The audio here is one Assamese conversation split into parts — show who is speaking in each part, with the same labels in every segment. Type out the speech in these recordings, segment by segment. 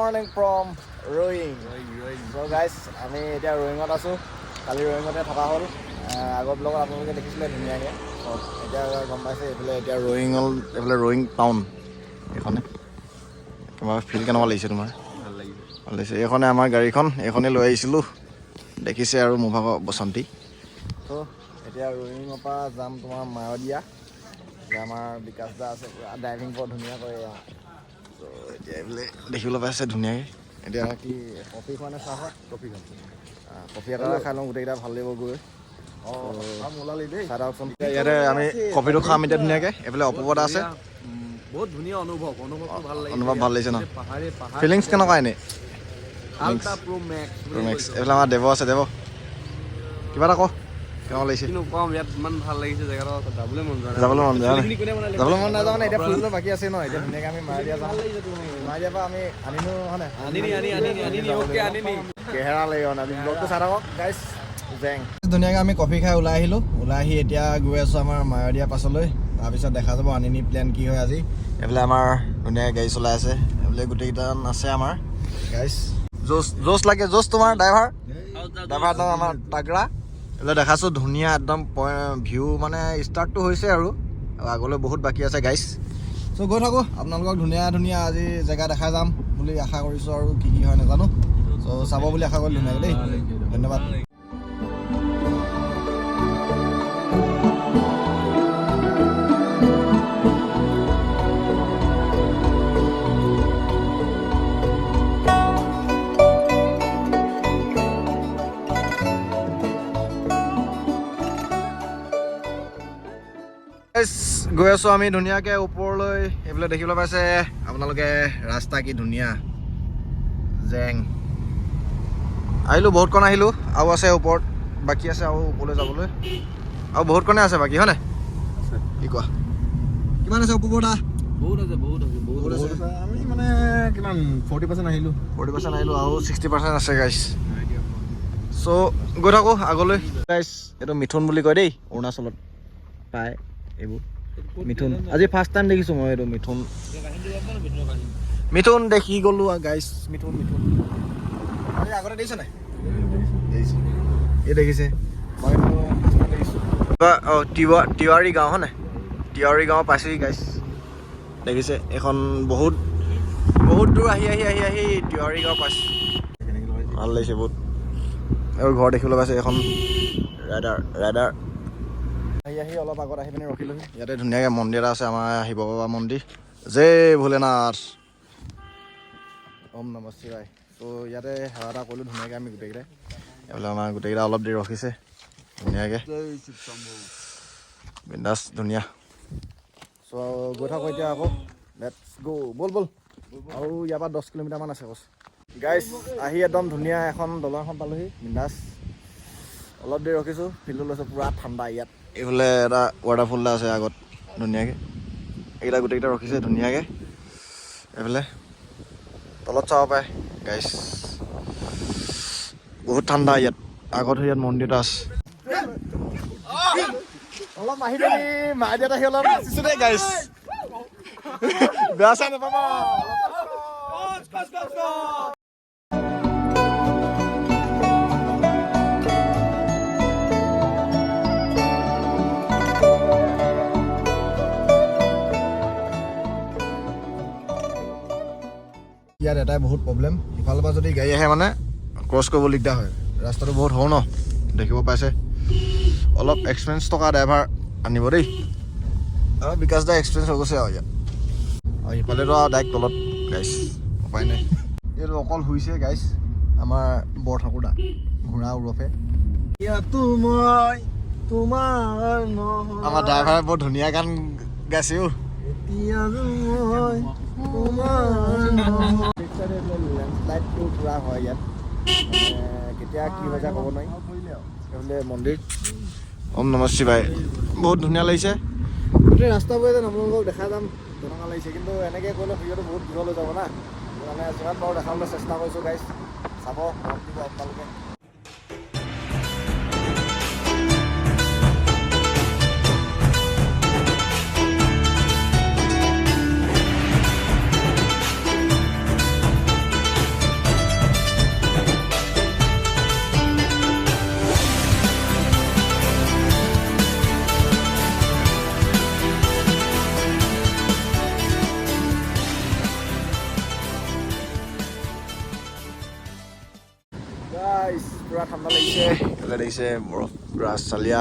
Speaker 1: Morning from Roing. So guys, আমি এতিয়া ৰয়িঙত আছোঁ। কালি ৰয়িঙতে থকা হ'ল। আগৰ ব্লগত আপোনালোকে দেখিছিলে ধুনীয়াকৈ। এতিয়া গম পাইছে, এইফালে এতিয়া ৰয়িং হ'ল, এইফালে ৰয়িং টাউন এইখনে। তোমাৰ ফিল কেনেকুৱা লাগিছে তোমাৰ?
Speaker 2: ভাল লাগিছে।
Speaker 1: ভাল লাগিছে। এইখনে আমাৰ গাড়ীখন, এইখনেই লৈ আহিছিলোঁ, দেখিছে আৰু মোৰ ভাগৰ বসন্তী। ত' এতিয়া ৰয়িঙৰ পৰা যাম তোমাৰ মায়দিয়া। এতিয়া আমাৰ বিকাশ দা আছে, পূৰা ড্ৰাইভিং বৰ ধুনীয়া কৰে এয়া। ত' এতিয়া এইফালে দেখিবলৈ পাইছে ধুনীয়াকৈ। এতিয়া কি কফি খোৱা নে চাহ খোৱা?
Speaker 2: কফি খাম।
Speaker 1: কফি এটা খাই লওঁ গোটেইকেইটা, ভাল লাগিব গৈ।
Speaker 2: অঁ, ওলালি দেই।
Speaker 1: চাহ থাকচোন। ইয়াতে আমি কফিটো খাম এতিয়া ধুনীয়াকৈ। এইফালে অপূৰ্ব দা আছে।
Speaker 2: বহুত ধুনীয়া অনুভৱ, অনুভৱটো ভাল লাগিছে।
Speaker 1: অনুভৱ ভাল লাগিছে ন?
Speaker 2: পাহাৰে পাহাৰ।
Speaker 1: ফিলিংছ কেনেকুৱা এনেই?
Speaker 2: আল্ট্ৰা প্ৰ' মেক্স।
Speaker 1: মেক্স। এইফালে আমাৰ দেৱ আছে। দেৱ, কিবা এটা ক, কেনেকুৱা লাগিছে?
Speaker 2: কিনো কম, ইয়াত ইমান ভাল লাগিছে জেগাটো, যাবলৈ মন যোৱা নাই।
Speaker 1: যাবলৈ মন যায় নাই?
Speaker 2: এইখিনি কোনে বনালে?
Speaker 1: যাবলৈ মন নাযাওঁ মানে এতিয়া ফুৰিবলৈ বাকী আছে ন। এতিয়া ধুনীয়াকৈ আমি মায়দিয়া যাম। মায়দিয়াৰ পৰা আমি আনিনো হয় নাই?
Speaker 2: আনিনি, আনি আনি আনিনি, অ'কে, আনিনি।
Speaker 1: কেহেৰা লাগিব মানে। আজি ব্লগটো চাই থাকক গাইছ। জেং ধুনীয়াকৈ আমি কফি খাই ওলাই আহিলোঁ। ওলাই আহি এতিয়া গৈ আছোঁ আমাৰ মায়দিয়া পাছলৈ। তাৰপিছত দেখা যাব আনিনি প্লেন কি হয় আজি। এইফালে আমাৰ ধুনীয়াকৈ গাড়ী চলাই আছে। এইফালে গোটেইকেইটা আছে আমাৰ গাইছ। জোচ জোচ লাগে, জোচ তোমাৰ ড্ৰাইভাৰ, ড্ৰাইভাৰ একদম আমাৰ তাগৰা। এইফালে দেখাইছোঁ ধুনীয়া একদম ভিউ, মানে ষ্টাৰ্টটো হৈছে আৰু আগলৈ বহুত বাকী আছে গাইছ। চ' গৈ থাকোঁ, আপোনালোকক ধুনীয়া ধুনীয়া আজি জেগা দেখাই যাম বুলি আশা কৰিছোঁ আৰু কি কি হয় নাজানো। চ' চাব বুলি আশা কৰিলোঁ ধুনীয়াকৈ দেই। ধন্যবাদ। Guys, গৈ আছোঁ আমি ধুনীয়াকৈ ওপৰলৈ। এইফালে দেখিবলৈ পাইছে আপোনালোকে ৰাস্তা কি ধুনীয়া। জেং আহিলোঁ, বহুতকণ আহিলোঁ, আৰু আছে ওপৰত বাকী আছে, আৰু ওপৰলৈ যাবলৈ আৰু বহুতকণে আছে বাকী, হয় নাই? কি কোৱা, কিমান আছে ওপৰত?
Speaker 2: বহুত আছে, বহুত আছে, বহুত।
Speaker 1: বহুত আছে।
Speaker 2: আমি মানে কিমান, 40% আহিলোঁ।
Speaker 1: 40% আহিলোঁ আৰু 60% আছে গাইছ। চ' গৈ থাকোঁ আগলৈ গাইছ। এইটো মিথুন বুলি কয় দেই, অৰুণাচলত পায় এইবোৰ মিথুন। আজি ফাৰ্ষ্ট টাইম দেখিছোঁ মই এইটো মিথুন। মিথুন দেখি গ'লো গাইছ, মিথুন মিথুন। আপুনি আগতে দেখিছে নাই? দেখিছে, এই দেখিছে। মই এইটো first time দেখিছোঁ। অঁ, তিৱাৰী গাঁও হয় নাই? তিৱাৰী গাঁও পাইছোহি গাইছ। দেখিছে এইখন, বহুত বহুত দূৰ আহি আহি আহি আহি তিৱাৰী গাঁও পাইছোঁ। ভাল লাগিছে বহুত। আৰু ঘৰ দেখিবলৈ পাইছে এখন। ৰাইডাৰ ৰাইডাৰ আহি আহি অলপ আগত আহি পিনে ৰখিলোহি। ইয়াতে ধুনীয়াকৈ মন্দিৰ এটা আছে, আমাৰ শিৱ বাবা মন্দিৰ। জয় ভোলেনাথ, ওম নম শিৱায়। ত' ইয়াতে সেৱা এটা কৰিলোঁ ধুনীয়াকৈ আমি গোটেইকেইটাই। এইফালে আমাৰ গোটেইকেইটা অলপ দেৰি ৰখিছে ধুনীয়াকৈ, বিন্দাছ ধুনীয়া। চ' গৈ থাকোঁ এতিয়া আকৌ, let's গ', ব'ল ব'ল। আৰু ইয়াৰ পৰা 10 কিলোমিটাৰমান আছে বছ। গাইছ, আহি একদম ধুনীয়া এখন দলং এখন পালোহি। বিন্দাছ অলপ দেৰি ৰখিছোঁ, ফিল্ডত লৈছোঁ, পূৰা ঠাণ্ডা ইয়াত। এইফালে এটা ৱাটাৰফল এটা আছে আগত ধুনীয়াকৈ। এইকেইটা গোটেইকেইটা ৰখিছে ধুনীয়াকৈ। এইফালে তলত চাব পাৰে গাইছ, বহুত ঠাণ্ডা ইয়াত। আগত ইয়াত মন্দিৰ এটা আছে। অলপ আহি পিনি মায়দিয়াত আহি অলপ নাচিছোঁ দেই গাইছ, বেয়া চেয়া নাপাব। ইয়াত এটাই বহুত প্ৰব্লেম, ইফালৰ পৰা যদি গাড়ী আহে মানে ক্ৰছ কৰিব দিগদাৰ হয়। ৰাস্তাটো বহুত সৰু ন, দেখিব পাইছে। অলপ এক্সপিৰিয়েঞ্চ থকা ড্ৰাইভাৰ আনিব দেই। আৰু বিকাশ দা এক্সপিৰিয়েঞ্চ হৈ গৈছে আৰু ইয়াত। আৰু সিফালেতো আৰু ডাইৰেক্ট তলত গাইছ, উপায় নাই। এইটো অকল শুইছে গাইছ, আমাৰ বৰঠাকুৰ দা ঘোঁৰা ওৰফে।
Speaker 2: ইয়াতো মই তোমাৰ নহয়।
Speaker 1: আমাৰ ড্ৰাইভাৰে বৰ ধুনীয়া গান গাইছে অ'।
Speaker 2: এতিয়া মই তোমাৰ নহয়।
Speaker 1: লেণ্ডশ্লাইডটো পূৰা হয় ইয়াত, মানে কেতিয়া কি হৈ যায় ক'ব নোৱাৰি। এইফালে মন্দিৰ, ওম নম শিৱায়। বহুত ধুনীয়া লাগিছে গোটেই ৰাস্তাবোৰে যেন আপোনালোকক দেখা যাম তেনেকুৱা লাগিছে। কিন্তু এনেকৈ কৰিলে ভিডিঅ'টো বহুত দীঘল হৈ যাব না, মানে যিমান পাৰোঁ দেখাবলৈ চেষ্টা কৰিছোঁ গাইছ। চাব, মৰম দিব আপোনালোকে। এইফালে দেখিছে বৰফ পুৰা চালিয়া।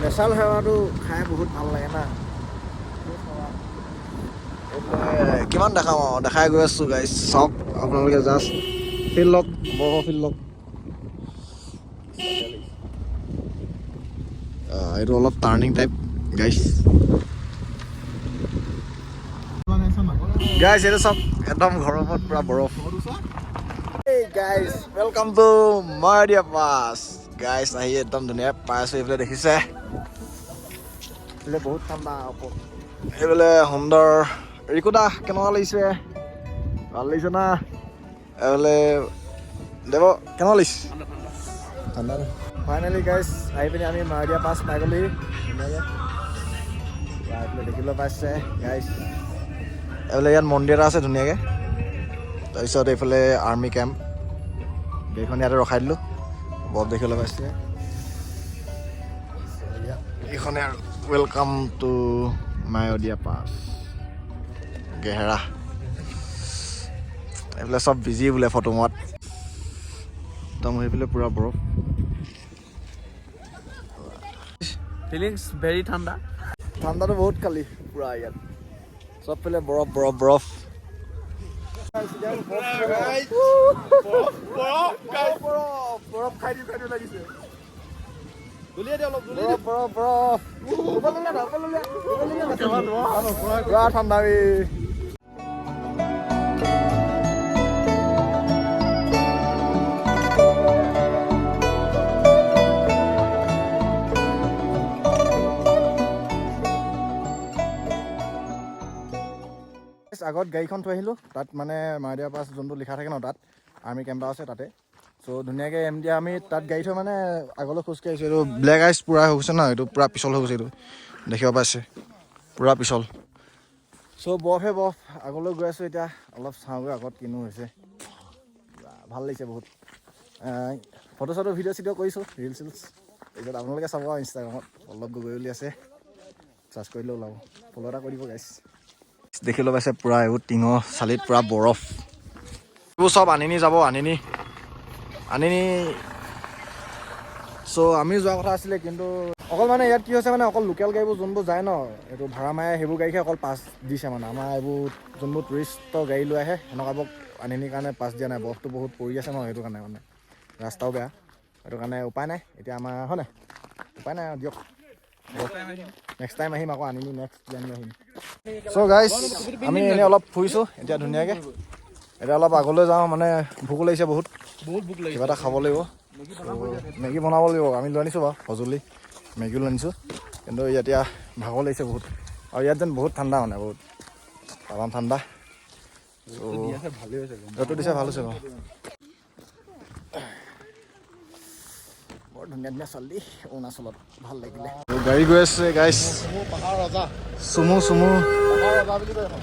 Speaker 1: নেচাৰেল হাৱাটো খাই বহুত ভাল লাগে না। এইফালে কিমান দেখাম আৰু, দেখাই গৈ আছোঁ গাইজ। চাওক আপোনালোকে, জাষ্ট ফিল লওক, বৰফৰ ফিল লওক। এইটো অলপ টাৰ্ণিং টাইপ গাইজ। গাইজ, এইটো চাওক, একদম ঘৰৰ ওপৰত পুৰা বৰফ। Hey guys, welcome to Mayudia Pass. Guys, আহি একদম ধুনীয়া পাই আছোঁ। এইফালে দেখিছে, এইফালে বহুত ঠাণ্ডা ওপৰত। এইফালে সুন্দৰ। ৰিকুদা, কেনেকুৱা লাগিছে? ভাল লাগিছে না? এইফালে দেৱ, কেনেকুৱা লাগিছে? ঠাণ্ডা। ফাইনেলি গাইজ, আহি পিনি আমি মায়দিয়া পাছ পাই গ'লোহি ধুনীয়াকৈ। এইফালে দেখিবলৈ পাইছে গাইজ, এইফালে ইয়াত মন্দিৰ এটা আছে ধুনীয়াকৈ। তাৰপিছত এইফালে আৰ্মি কেম্প। গাড়ীখন ইয়াতে ৰখাই দিলোঁ। বৰফ দেখিবলৈ পাইছে ইয়াত। এইখনে আৰু welcome to Mayodia pass গেহেৰা। এইফালে চব বিজি বোলে ফটো মত একদম। সেইফালে পূৰা বৰফ।
Speaker 2: ফিলিংছ ভেৰি ঠাণ্ডা।
Speaker 1: ঠাণ্ডাটো বহুত কালি, পূৰা ইয়াত চবফালে বৰফ বৰফ বৰফ বৰফ। খাই দিওঁ খাই দিওঁ লাগিছে। বৰফ বৰফ বৰফ, পুৰা ঠাণ্ডা বে। আগত গাড়ীখন থৈ আহিলোঁ তাত, মানে মায়দিয়া পাছ যোনটো লিখা থাকে ন, তাত আৰ্মি কেম্প এটা আছে তাতে। চ' ধুনীয়াকৈ এতিয়া আমি তাত গাড়ী থৈ মানে আগলৈ খোজকাঢ়িছোঁ। এইটো ব্লেক আইচ পূৰা হৈ গৈছে ন, এইটো পূৰা পিছল হৈ গৈছে। এইটো দেখিব পাইছে, পূৰা পিছল। চ' বৰফে বৰফ। আগলৈ গৈ আছোঁ এতিয়া, অলপ চাওঁগৈ আগত কিনো হৈছে। ভাল লাগিছে বহুত। ফটো চটো, ভিডিঅ' চিডিঅ' কৰিছোঁ, ৰিলচ চিলচ। তাৰপিছত আপোনালোকে চাব ইনষ্টাগ্ৰামত পল্লৱ গগৈ বুলি আছে, চাৰ্চ কৰিলে ওলাব। ফ'ল' এটা কৰি দিব গাইছ। দেখিবলৈ পাইছে, পূৰা এইবোৰ টিঙৰ চালিত পূৰা বৰফ। এইবোৰ চব আনিনি যাব, আনিনি আনিনি। চ' আমি যোৱা কথা আছিলে, কিন্তু অকল মানে ইয়াত কি হৈছে, মানে অকল লোকেল গাড়ীবোৰ যোনবোৰ যায় ন, এইটো ভাড়া মাৰে, সেইবোৰ গাড়ীহে অকল পাছ দিছে। মানে আমাৰ এইবোৰ যোনবোৰ টুৰিষ্টৰ গাড়ী লৈ আহে, সেনেকুৱাবোৰক আনিনিৰ কাৰণে পাছ দিয়া নাই। বৰফটো বহুত পৰি আছে ন, সেইটো কাৰণে মানে ৰাস্তাও বেয়া, সেইটো কাৰণে উপায় নাই এতিয়া আমাৰ, হয় নাই? উপায় নাই আৰু দিয়ক, নেক্সট টাইম আহিম আকৌ আনিনি, নেক্সট প্লেন আহিম। চ' গাইজ, আমি এনেই অলপ ফুৰিছোঁ এতিয়া ধুনীয়াকৈ। এতিয়া অলপ আগলৈ যাওঁ, মানে ভোকো লাগিছে বহুত।
Speaker 2: বহুত ভোক লাগিছে।
Speaker 1: কিবা এটা খাব লাগিব, মেগী বনাব লাগিব। আমি লৈ আনিছোঁ বাৰু সঁজুলি, মেগীও লৈ আনিছোঁ। কিন্তু ইয়াত এতিয়া ভাগৰ লাগিছে বহুত আৰু ইয়াত যেন বহুত ঠাণ্ডা, মানে বহুত তামাম ঠাণ্ডা।
Speaker 2: ভালেই হৈছে।
Speaker 1: ৰ'দটো দিছে, ভাল হৈছে বাৰু। বৰ ধুনীয়া ধুনীয়া ছোৱালী অৰুণাচলত, ভাল লাগিলে। গাড়ী গৈ আছে গাইছ।
Speaker 2: পাহাৰ ৰজা।
Speaker 1: চুমু চুমু।
Speaker 2: পাহাৰ ৰজা বুলি কয় এখন।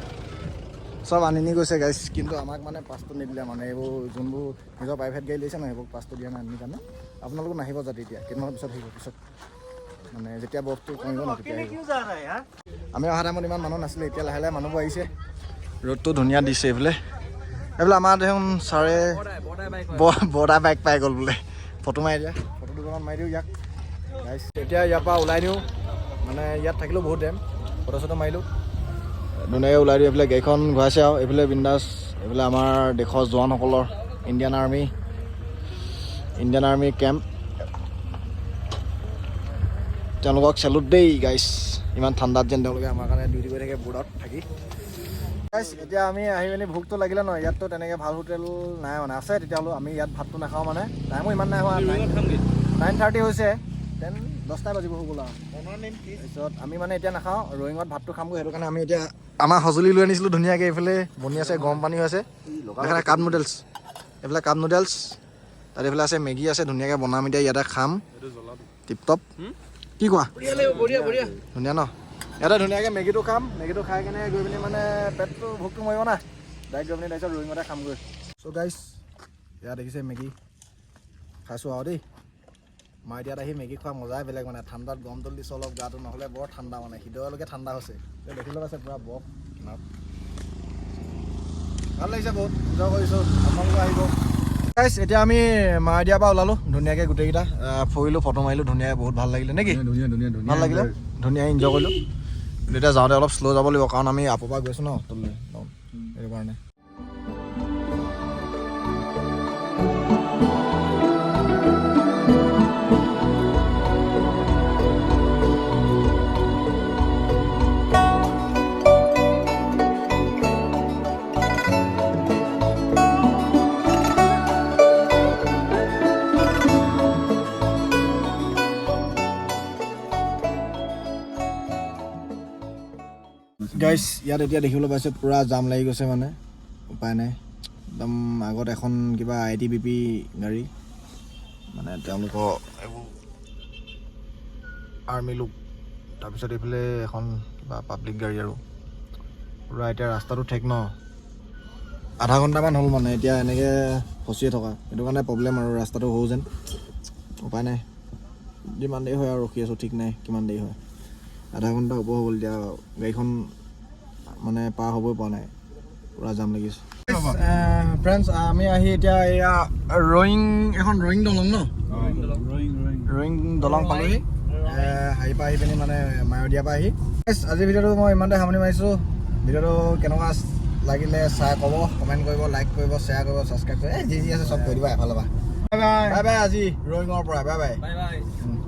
Speaker 1: চব আনিনি গৈছে গাইছ, কিন্তু আমাক মানে পাছটো নিদিলে। মানে এইবোৰ যোনবোৰ নিজৰ প্ৰাইভেট গাড়ী লৈছে ন, সেইবোৰ পাছটো দিয়া নাই আনিনি কাৰণে। আপোনালোকো নাহিব যাতে এতিয়া, কেইদিনমানৰ পিছত আহিব, পিছত মানে যেতিয়া বৰফটো কমিব ন, তেতিয়া আহিব। আমি অহা টাইমত ইমান মানুহ নাছিলে, এতিয়া লাহে লাহে মানুহবোৰ আহিছে। ৰ'দটো ধুনীয়া দিছে এইফালে। এইফালে আমাৰ দেখোন ছাৰে বৰ্ডাৰ বাইক পাই গ'ল বোলে। ফটো মাৰি দিয়া, ফটো দুখনমান মাৰি দিওঁ ইয়াক। গাইছ, এতিয়া ইয়াৰ পৰা ওলাই দিওঁ, মানে ইয়াত থাকিলেও বহুত টাইম। ফটো চটো মাৰিলোঁ ধুনীয়াকৈ, ওলাই দিওঁ। এইফালে গাড়ীখন ঘূৰাইছে আৰু এইফালে বিন্দাছ। এইফালে আমাৰ দেশৰ জোৱানসকলৰ ইণ্ডিয়ান আৰ্মি কেম্প। তেওঁলোকক চেলুট দেই গাইছ, ইমান ঠাণ্ডাত যেন তেওঁলোকে আমাৰ কাৰণে ডিউটি কৰি থাকে বৰ্ডাৰত থাকি। গাইছ, এতিয়া আমি আহি পিনি ভোকটো লাগিলে ন। ইয়াততো তেনেকৈ ভাল হোটেল নাই, মানে আছে তেতিয়াহ'লেও আমি ইয়াত ভাতটো নাখাওঁ। মানে টাইমো ইমান নাই হোৱা, 9:30 হৈছে, then 10টাই বাজিব হৈ গ'ল আৰু। তাৰপিছত আমি মানে এতিয়া নাখাওঁ, ৰয়িঙত ভাতটো খামগৈ। সেইটো কাৰণে আমি এতিয়া আমাৰ সঁজুলি লৈ আনিছিলোঁ ধুনীয়াকৈ। এইফালে বনি আছে, গৰম পানী হৈ আছে। এইফালে কাপ নুডলছ, এইফালে কাপ নুডলছ, তাত এইফালে আছে মেগী আছে। ধুনীয়াকৈ বনাম এতিয়া, ইয়াতে খাম টিপ টপ। কি কোৱা?
Speaker 2: বঢ়িয়া বঢ়িয়া।
Speaker 1: ধুনীয়া ন? ইয়াতে ধুনীয়াকৈ মেগীটো খাম। মেগীটো খাই কেনে গৈ পিনি মানে পেটটো ভোকটো মৰিব না, ডাইৰেক্ট গৈ পিনি তাৰপিছত ৰয়িঙতে খামগৈ। চ' গাইছ, ইয়াত দেখিছে, মেগী খাইছোঁ আৰু দেই। মায়দিয়াত আহি মেগী খোৱা মজাই বেলেগ। মানে ঠাণ্ডাত গৰম তল দিছোঁ অলপ গাটো, নহ'লে বৰ ঠাণ্ডা, মানে হৃদয়লৈকে ঠাণ্ডা হৈছে। এতিয়া দেখিবলৈ পাইছে, পূৰা বৰফ কিনাৰত। ভাল লাগিছে বহুত, এনজয় কৰিছোঁ। আপোনালোকো আহিব। গাইছ, এতিয়া আমি মায়দিয়াৰ পৰা ওলালোঁ ধুনীয়াকৈ, গোটেইকেইটা ফুৰিলোঁ, ফটো মাৰিলোঁ ধুনীয়াকৈ, বহুত ভাল লাগিলে নেকি?
Speaker 2: ধুনীয়া, ধুনীয়া, ধুনীয়া।
Speaker 1: ভাল লাগিলে, ধুনীয়া এনজয় কৰিলোঁ। কিন্তু এতিয়া যাওঁতে অলপ শ্ল' যাব লাগিব, কাৰণ আমি আপৰ পৰা গৈছোঁ ন তললৈ down। সেইটো কাৰণে। গাইছ, ইয়াত এতিয়া দেখিবলৈ পাইছে পূৰা জাম লাগি গৈছে, মানে উপায় নাই একদম। আগত এখন কিবা আইটিবিপি গাড়ী, মানে তেওঁলোকৰ এইবোৰ আৰ্মি লোক, তাৰপিছত এইফালে এখন কিবা পাব্লিক গাড়ী আৰু পূৰা এতিয়া ৰাস্তাটো ঠেক ন। আধা ঘণ্টামান হ'ল মানে এতিয়া এনেকৈ ফচিয়ে থকা, সেইটো কাৰণে প্ৰব্লেম আৰু ৰাস্তাটো সৰু যেন। উপায় নাই, যিমান দেৰি হয় আৰু ৰখি আছোঁ, ঠিক নাই কিমান দেৰি হয়। আধা ঘণ্টা ওপৰ হৈ গ'ল এতিয়া, গাড়ীখন মানে পাৰ হ'বই পৰা নাই, পূৰা জাম লাগিছে। ফ্ৰেণ্ডছ, আমি আহি এতিয়া এয়া ৰয়িং, এখন ৰয়িং দলং ন, ৰয়িং দলং পালোহি। হেৰি পৰা আহি পিনি, মানে মায়দিয়াৰ পৰা আহি। Guys, আজিৰ ভিডিঅ'টো মই ইমানতে সামৰণি মাৰিছোঁ। ভিডিঅ'টো কেনেকুৱা লাগিলে চাই ক'ব, কমেণ্ট কৰিব, লাইক কৰিব, শ্বেয়াৰ কৰিব, ছাবস্ক্ৰাইব কৰিব, এই যি যি আছে চব কৰি দিব এফালৰ পৰা।
Speaker 2: Bye bye.
Speaker 1: Bye bye, আজি ৰয়িঙৰ পৰা বাই বাই।
Speaker 3: Bye bye.